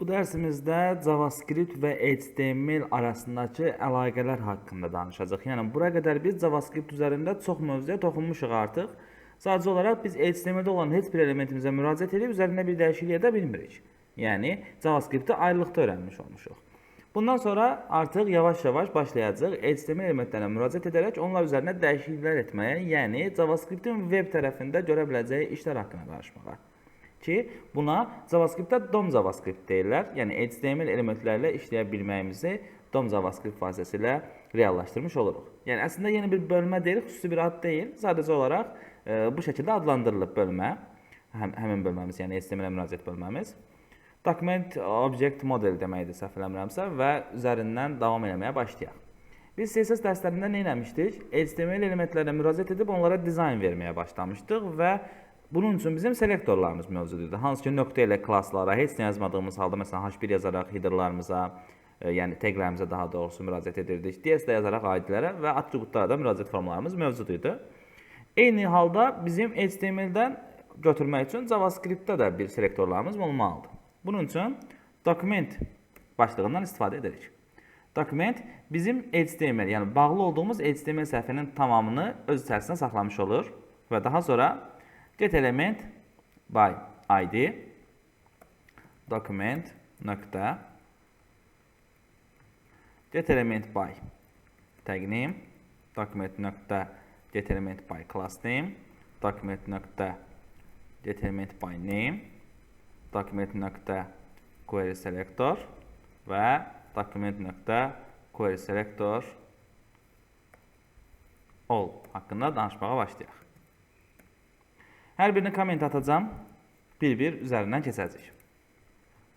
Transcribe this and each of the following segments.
Bu dərsimizdə JavaScript və HTML arasındakı əlaqələr haqqında danışacağıq. Yəni bura qədər biz JavaScript üzərində çox mövzuya toxunmuşuq artıq. Sadəcə olaraq biz HTML-də olan heç bir elementimizə müraciət edib üzərində bir dəyişiklik edə bilmirik. Yəni JavaScript-i ayrılıqda öyrənmiş olmuşuq. Bundan sonra artıq yavaş-yavaş başlayacağıq HTML elementlərinə müraciət edərək onlar üzərində dəyişikliklər etməyə, yəni JavaScript-in web tərəfində görə biləcəyi işlər haqqında danışmağa. Ki buna JavaScript-də DOM JavaScript deyirlər. Yəni HTML elementlərlə işləyə bilməyimizi DOM JavaScript vasitəsilə reallaşdırmış oluruq. Yəni əslində yeni bir bölmə deyil, xüsusi bir ad deyil. Sadəcə olaraq bu şəkildə adlandırılıb bölmə. Həmin bölməmiz, yəni HTML-ə müraciət bölməmiz. Document Object Model deməkdir səhv eləmirəmsə və üzərindən davam eləməyə başlayaq. Biz CSS dərslərində nə etmişdik? HTML elementlərinə müraciət edib onlara dizayn verməyə başlamışdıq və bunun üçün bizim selektorlarımız mövcud idi. Hansı ki nöqtə ilə klasslara, heç nə yazmadığımız halda məsələn H1 yazaraq headerlarımıza, yəni taglərimizə daha doğrusu müraciət edirdik. DS də yazaraq ID-lərə və atributlara da müraciət formlarımız mövcud idi. Eyni halda bizim HTML-dən götürmək üçün JavaScript-də də bir selektorlarımız olmalıdır. Bunun üçün document başlığından istifadə edirik. Document bizim HTML, yəni bağlı olduğumuz HTML səhifənin tamamını öz içərisində saxlamış olur və daha sonra get element by ID document nöqtə get element by tag name document nöqtə get element by class name document nöqtə get element by name document nöqtə query selector və document nöqtə query selector all haqqında danışmağa başlayaq. Hər birini comment atacağam. Bir-bir üzərindən keçəcəyik.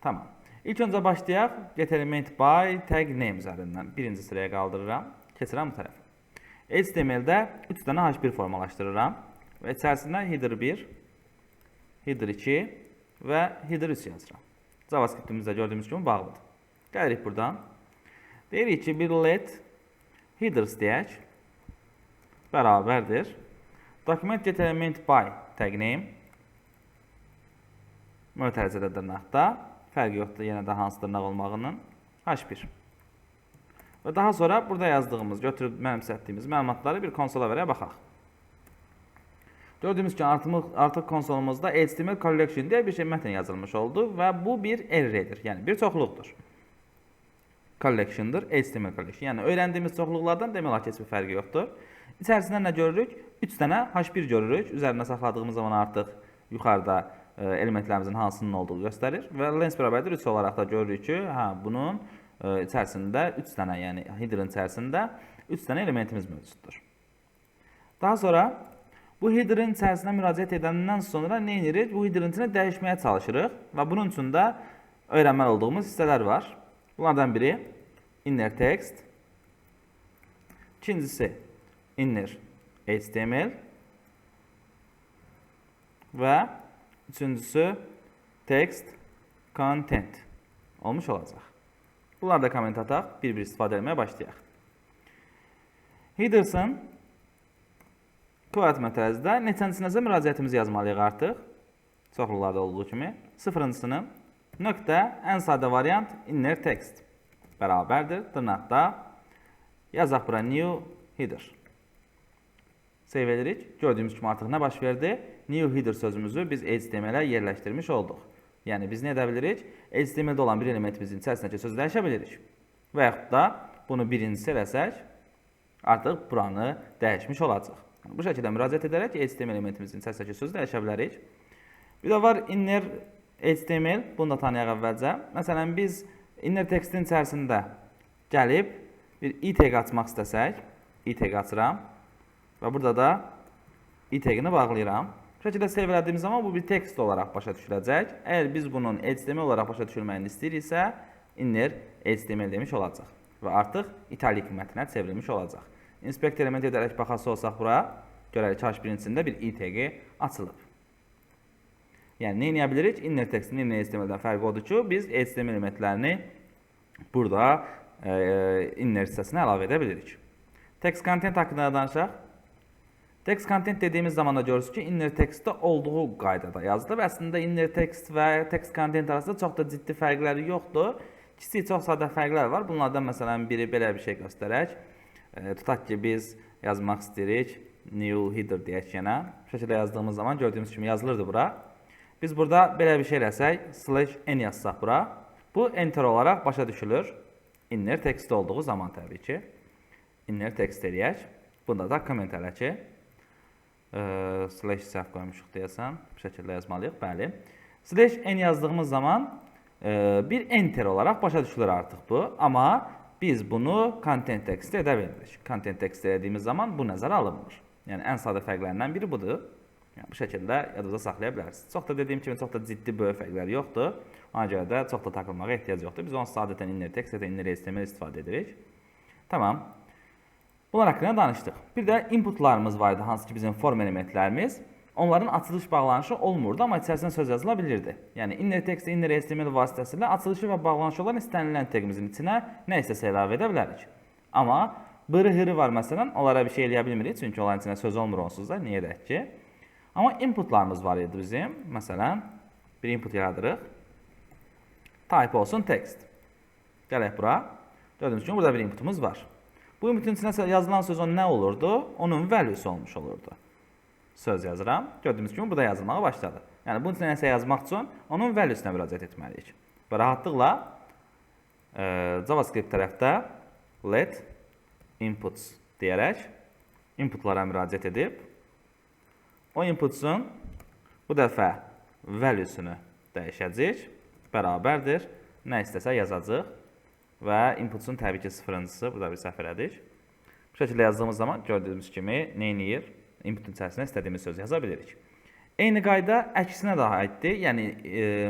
Tamam. İlk öncə başlayaq. Get element by tag name üzərindən. Birinci sıraya qaldırıram. Keçirəm bu tərəfə. HTML-də 3 dənə H1 formalaşdırıram və içərisində header 1, header 2 və header 3 yazıram. JavaScript-imizdə gördüyümüz kimi bağlıdır. Gəlirik buradan. Deyirik ki, bir let headers deyək bərabərdir. Document get element by tag name mötərizədə dırnaqda, fərqi yoxdur yenə də hansı dırnaq olmağının, H1. Və daha sonra burada yazdığımız, götürüb mənimsətdiyimiz məlumatları bir konsola verək baxaq. Gördüyümüz kimi artıq konsolumuzda HTML collection deyə bir şey mətn yazılmış oldu və bu bir array'dir, yəni bir çoxluqdur. Collection'dır, HTML collection. Yəni öyrəndiyimiz çoxluqlardan demək olar ki, heç bir fərqi yoxdur. İçərisində nə görürük? 3 dənə H1 görürük. Üzərində saxladığımız zaman artıq yuxarıda elementlərimizin hansının olduğu göstərir və length bərabərdir 3 olaraq da görürük ki, hə, bunun içərisində 3 dənə, yəni header'ın içərisində 3 dənə elementimiz mövcuddur. Daha sonra bu header'ın içərisinə müraciət edəndən sonra nə edirik? Bu header'ın içini dəyişməyə çalışırıq və bunun üçün də öyrənməli olduğumuz hissələr var. Bunlardan biri inner text, ikincisi inner HTML və üçüncüsü text content olmuş olacaq. Bunlar da comment ataq, bir-bir istifadə etməyə başlayaq. Headers'ın kvadrat mötərizədə neçəncisinə müraciətimizi yazmalıyıq artıq. Çoxluqlarda olduğu kimi. Sıfırıncısını nöqtə ən sadə variant inner text bərabərdir. Dırnaqda yazaq bura new header. Save edirik. Gördüyümüz kimi artıq nə baş verdi? New header sözümüzü biz HTML-ə yerləşdirmiş olduq. Yəni biz nə edə bilirik? HTML-də olan bir elementimizin içərisindəki sözü dəyişə bilirik. Və yaxud da bunu birincisi eləsək, artıq buranı dəyişmiş olacaq. Yəni, bu şəkildə müraciət edərək HTML elementimizin içərisindəki sözü dəyişə bilərik. Bir də var inner HTML, bunu da tanıyaq əvvəlcə. Məsələn, biz inner tekstin içərisində gəlib bir i tag açmaq istəsək, i tag açıram və burada da i tagini bağlayıram. Bu şəkildə save elədiyimiz zaman bu bir tekst olaraq başa düşüləcək. Əgər biz bunun HTML olaraq başa düşülməyini istəyiriksə, inner HTML demiş olacaq və artıq italik mətnə çevrilmiş olacaq. Inspect element edərək baxası olsaq bura, görərik ki, H1-in içində bir i tagi açılıb. Yəni nə edə bilirik? Inner tekstin inner HTML-dən fərqi odur ki, biz HTML elementlərini burada inner hissəsinə əlavə edə bilirik. Text content haqqında danışaq. Text content dediyimiz zaman da görürsünüz ki, inner textdə olduğu qaydada yazılıb. Əslində inner text və text content arasında çox da ciddi fərqləri yoxdur. Kiçik, çox sadə fərqlər var. Bunlardan məsələn biri belə bir şey göstərək. Tutaq ki, biz yazmaq istəyirik. New header deyək yenə. Bu şəkildə yazdığımız zaman gördüyümüz kimi yazılırdı bura. Biz burada belə bir şey eləsək, slash n yazsaq bura. Bu enter olaraq başa düşülür. Inner text olduğu zaman təbii ki. Inner text eləyək. Bunda da comment elə ki. Slash səhv qoymuşuq deyəsən. Bu şəkildə yazmalıyıq. Bəli. Slash n yazdığımız zaman bir enter olaraq başa düşülür artıq bu. Amma biz bunu content text edə bilmirik. Content text elədiyimiz zaman bu nəzərə alınmır. Yəni ən sadə fərqlərindən biri budur. Yəni bu şəkildə yadınızda saxlaya bilərsiniz. Çox da dediyim kimi çox da ciddi böyük fərqlər yoxdur. Ona görə də çox da takılmağa ehtiyac yoxdur. Biz onu sadətən inner text ya da inner HTML istifadə edirik. Tamam. Bunlar haqqında danışdıq. Bir də inputlarımız var idi, hansı ki bizim form elementlərimiz. Onların açılış bağlanışı olmurdu, amma içərisinə söz yazıla bilirdi. Yəni inner text, inner HTML vasitəsilə açılışı və bağlanışı olan istənilən taqimizin içinə nə istəsə əlavə edə bilərik. Amma bırı hırı var məsələn, onlara bir şey eləyə bilmirik, çünki onların içinə söz olmur onsuz da, niyə edək ki? Amma inputlarımız var idi bizim. Məsələn, bir input yaradırıq. Type olsun text. Gələk bura. Gördüyünüz kimi burada bir inputumuz var. Bu inputun içinə yazılan söz o nə olurdu? Onun value'su olmuş olurdu. Söz yazıram. Gördüyünüz kimi burada yazılmağa başladı. Yəni bunun içinə nəsə yazmaq üçün onun value'suna müraciət etməliyik. Və rahatlıqla JavaScript tərəfdə let inputs deyərək inputlara müraciət edib o inputs'un bu dəfə value'sunu dəyişəcəyik. Bərabərdir. Nə istəsə yazacaq. Və inputs'un təbii ki sıfırıncısı, burada bir səhv elədik. Bu şəkildə yazdığımız zaman gördüyümüz kimi nə eləyir? Inputun içərisinə istədiyimiz sözü yaza bilirik. Eyni qayda əksinə də aiddir. Yəni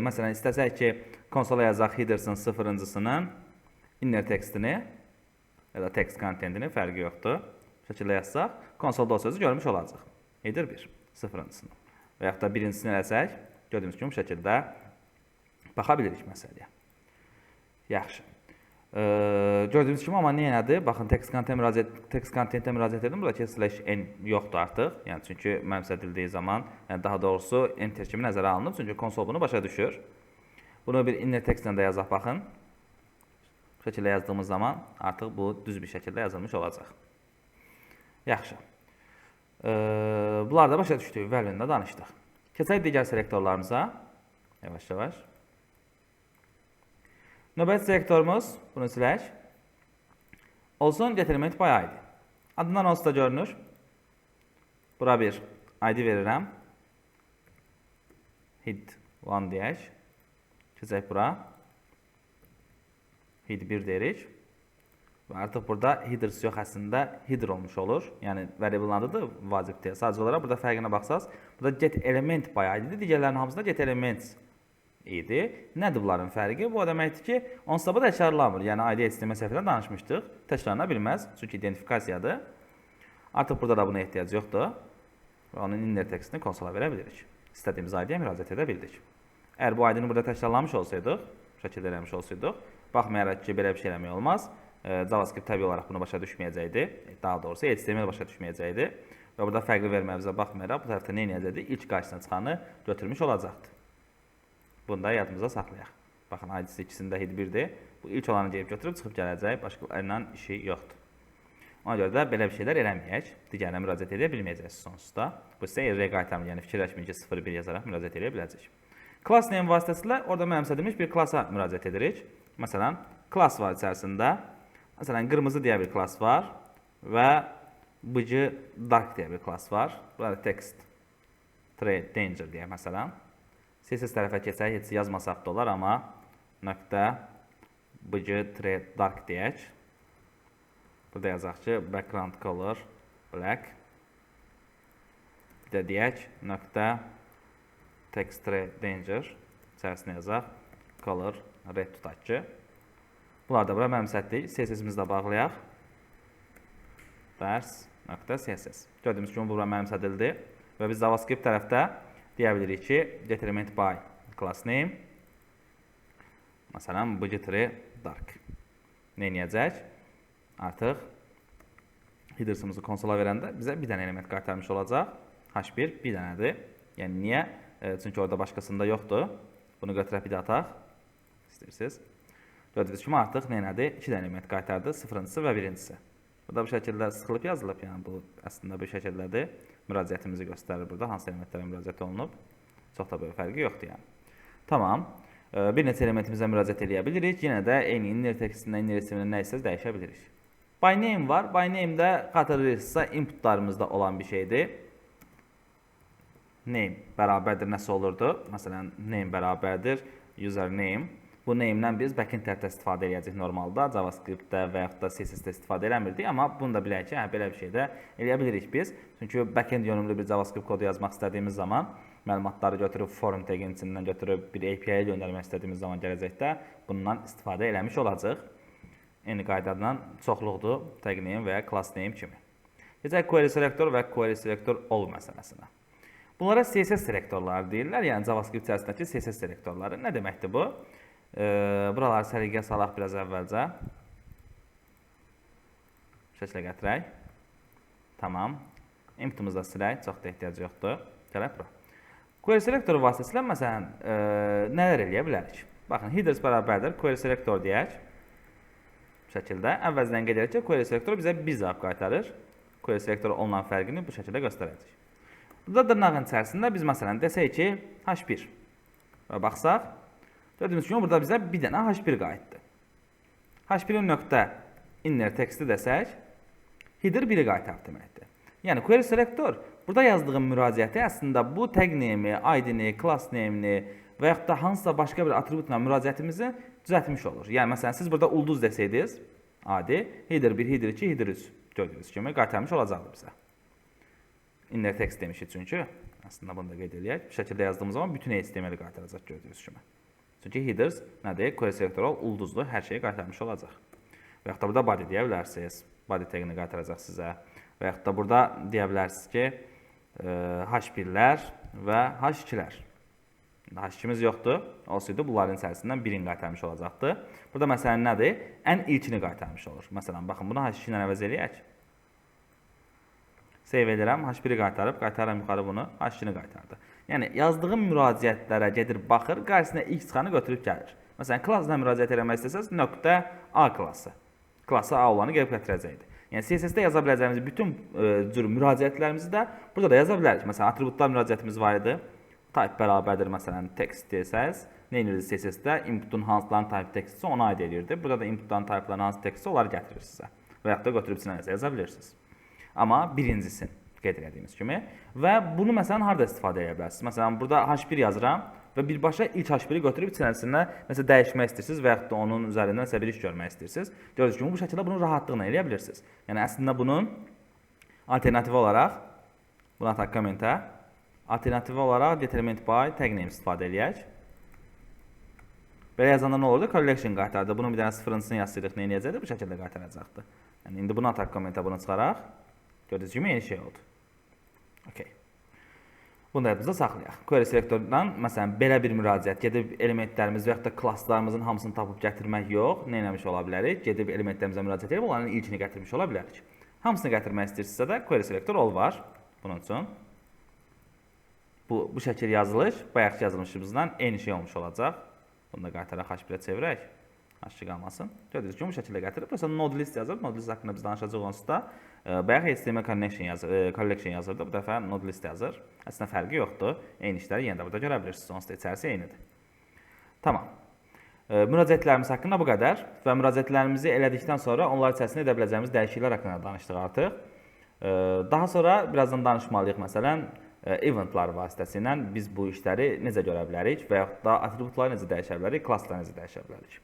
məsələn istəsək ki, konsola yazaq headers'ın sıfırıncısının inner textini ya da text contentini, fərqi yoxdur. Bu şəkildə yazsaq, konsolda o sözü görmüş olacaq. Header 1, sıfırıncısını. Və yaxud da birincisini eləsək, gördüyümüz kimi bu şəkildə baxa bilirik məsələyə. Yaxşı. Gördüyünüz kimi amma nə elədi? Baxın, text contentə müraciət edim. Burada slash n yoxdur artıq. Yəni çünki mənimsədildiyi zaman, yəni daha doğrusu enter kimi nəzərə alınıb. Çünki konsol bunu başa düşür. Bunu bir inner textlə də yazaq baxın. Bu şəkildə yazdığımız zaman artıq bu düz bir şəkildə yazılmış olacaq. Yaxşı. Bunlar da başa düşdük. Value-ni də danışdıq. Keçək digər selektorlarımıza. Yavaş yavaş. Növbəti selektorumuz, bunu silək. Olsun get element by ID. Adından onsuz da görünür. Bura bir ID verirəm. Head 1 deyək. Keçək bura. Head 1 deyirik. Və artıq burada headers yox, əslində header olmuş olur. Yəni variable adıdır, vacib deyil. Sadəcə olaraq burada fərqinə baxsaz, burada get element by ID-dir. Digərlərinin hamısında get elements idi. Nədir bunların fərqi? Bu o deməkdir ki, onsuz da bu təkrarlanmır. Yəni ID HTML səhvində danışmışdıq. Təkrarlana bilməz, çünki identifikasiyadır. Artıq burada da buna ehtiyac yoxdur. Və onun inner textini konsola verə bilirik. İstədiyimiz ID-yə müraciət edə bildik. Əgər bu ID-ni burada təkrarlamış olsaydıq, bu şəkildə eləmiş olsaydıq, baxmayaraq ki, belə bir şey eləmək olmaz. JavaScript təbii olaraq bunu başa düşməyəcəkdi. Daha doğrusu HTML başa düşməyəcəkdi. Və burada fərqli verməyimizə baxmayaraq bu tərəfdə nə edəcəkdi? İlk qarşısına çıxanı götürmüş olacaqdı. Bunu da yadımıza saxlayaq. Baxın, ID-si ikisində head 1-dir. Bu ilk olanı gəlib götürüb çıxıb gələcək. Başqalarıyla işi yoxdur. Ona görə də belə bir şeylər eləməyək. Digərinə müraciət edə bilməyəcəksiniz sonsuz da. Bu isə error qaytarmır. Yəni fikirləşməyin ki, 0-1 yazaraq müraciət edə biləcək. Class name vasitəsilə orada mənimsədilmiş bir klasa müraciət edirik. Məsələn, class var içərisində. Məsələn, qırmızı deyə bir class var və BG dark deyə bir class var. Burada text three danger deyə məsələn. CSS tərəfə keçək, heç yazmasaq da olar, amma nöqtə BG three dark deyək. Burada yazaq ki, background color black. Bir də deyək, nöqtə text three danger içərisinə yazaq, color red tutaq ki. Bunlar da bura mənimsətdik. CSS-imizi də bağlayaq. Dərs nöqtə CSS. Gördüyünüz kimi bura mənimsədildi və biz JavaScript tərəfdə deyə bilirik ki, get element by class name, məsələn, BG three dark. Nə edəcək? Artıq Headers'ımızı konsola verəndə bizə bir dənə element qaytarmış olacaq. H1 bir dənədir. Yəni niyə? Çünki orada başqasında yoxdur. Bunu götürək bir də ataq. İstəyirsiniz. Gördüyünüz kimi artıq nə elədi? 2 dənə element qaytardı. Sıfırıncısı və birincisi. Burada bu şəkildə sıxılıb yazılıb. Yəni bu əslində bu şəkildədir. Müraciətimizi göstərir burada. Hansı elementlərə müraciət olunub. Çox da böyük fərqi yoxdur yəni. Tamam. Bir neçə elementimizə müraciət eləyə bilirik. Yenə də eyni inner tekstindən, inner ismindən nə istəsəz dəyişə bilirik. By name var. By name də xatırlayırsınızsa inputlarımızda olan bir şeydir. Name bərabərdir nəsə olurdu. Məsələn, name bərabərdir username. Bu name-dən biz backend tərəfdə istifadə edəcəyik normalda. JavaScript-də və yaxud da CSS-də istifadə eləmirdik, amma bunu da bilək ki, hə, belə bir şey də eləyə bilirik biz. Çünki backend yönümlü bir JavaScript kodu yazmaq istədiyimiz zaman məlumatları götürüb form tagin içindən götürüb bir API-yə göndərmək istədiyimiz zaman gələcəkdə bundan istifadə eləmiş olacaq. Eyni qaydadan çoxluqdur tag name və ya class name kimi. Keçək query selector və query selector all məsələsinə. Bunlara CSS selektorları deyirlər, yəni JavaScript içərisindəki CSS selektorları. Nə deməkdir bu? Buraları səliqəyə salaq biraz əvvəlcə. Bu şəkildə gətirək. Tamam. Inputumuzu da silək, çox da ehtiyac yoxdur. Gələk bura. Query selector vasitəsilə məsələn nələr eləyə bilərik? Baxın, headers bərabərdir query selector deyək. Bu şəkildə əvvəlcədən qeyd edək ki, query selector bizə bir cavab qaytarır. Query selector olunan fərqini bu şəkildə göstərəcək. Burada dırnağın içərisində biz məsələn desək ki, H1 və baxsaq, gördüyünüz kimi burada bizə bir dənə H1 qayıtdı. H1-in nöqtə inner teksti desək, header 1-i qaytardı deməkdir. Yəni query selector burada yazdığım müraciəti əslində bu tag name'i, ID-ni, class name-ni və yaxud da hansısa başqa bir atributla müraciətimizi düzəltmiş olur. Yəni məsələn siz burada ulduz desəydiniz, adi header 1, header 2, header 3 gördüyünüz kimi qaytarmış olacaqdı bizə. Inner text demişik çünki. Əslində bunu da qeyd eləyək. Bu şəkildə yazdığımız zaman bütün HTML-i qaytaracaq gördüyünüz kimi. Çünki headers nədir? Query selector all ulduzlu hər şeyi qaytarmış olacaq. Və yaxud da burada body deyə bilərsiniz. Body tagini qaytaracaq sizə. Və yaxud da burada deyə bilərsiniz ki, H1-lər və H2-lər. H2-miz yoxdur. Olsaydı bunların içərisindən birini qaytarmış olacaqdı. Burada məsələn nədir? Ən ilkini qaytarmış olur. Məsələn, baxın bunu H2 ilə əvəz eləyək. Save edirəm, H1-i qaytarıb, qaytarıram yuxarı bunu, H2-ni qaytardı. Yəni yazdığım müraciətlərə gedir, baxır, qarşısına ilk çıxanı götürüb gəlir. Məsələn, class-la müraciət eləmək istəsəz, nöqtə A klası. Klası A olanı gəlib gətirəcəkdir. Yəni CSS-də yaza biləcəyimiz bütün cür müraciətlərimizi də burada da yaza bilərik. Məsələn, atributlar müraciətimiz var idi. Type bərabərdir məsələn text desəz, nə edirdi CSS-də? Inputun hansılarının type textsə ona aid edirdi. Burada da inputların type-larının hansı textsə onları gətirir sizə. Və yaxud da götürüb içinə nəsə yaza bilirsiniz. Amma birincisin qeyd elədiyimiz kimi və bunu məsələn harda istifadə edə bilərsiniz? Məsələn, burada H1 yazıram və birbaşa ilk H1-i götürüb içərisində nəsə dəyişmək istəyirsiniz və yaxud da onun üzərində nəsə bir iş görmək istəyirsiniz. Gördüyünüz kimi bu şəkildə bunu rahatlıqla eləyə bilirsiniz. Yəni əslində bunun alternativi olaraq buna ataq kommentə. Alternativi olaraq get element by tag name istifadə eləyək. Belə yazanda nə olurdu? Collection qaytardı. Bunun bir dənə sıfırıncısını yazsaydıq nə eləyəcəkdi? Bu şəkildə qaytaracaqdı. Yəni indi bunu ataq kommentə, bunu çıxaraq. Gördüyünüz kimi eyni şey oldu. Okay. Bunu da yadımızda saxlayaq. Query selektordan məsələn belə bir müraciət gedib elementlərimiz və yaxud da klasslarımızın hamısını tapıb gətirmək yox, nə etmiş ola bilərik? Gedib elementlərimizə müraciət edib onların ilkini gətirmiş ola bilərik. Hamısını gətirmək istəyirsinizsə də query selector all var bunun üçün. Bu şəkil yazılış bayaqki yazılışımızdan eyni şey olmuş olacaq. Bunu da qaytaraq H1-ə çevirək. H2 qalmasın. Gördüyünüz kimi bu şəkildə gətirib. Məsələn node list yazır. Node list haqqında biz danışacağıq onsuz da. Bayaq HTML connection yazır, collection yazırdı. Bu dəfə node list yazır. Əslində fərqi yoxdur. Eyni işləri yenə də burada görə bilirsiniz. Onsuz da içərisi eynidir. Tamam. Müraciətlərimiz haqqında bu qədər və müraciətlərimizi elədikdən sonra onlar içərisində edə biləcəyimiz dəyişikliklər haqqında danışdıq artıq. Daha sonra birazdan danışmalıyıq məsələn eventlar vasitəsilə biz bu işləri necə görə bilərik və yaxud da atributları necə dəyişə bilərik, klassları necə dəyişə bilərik.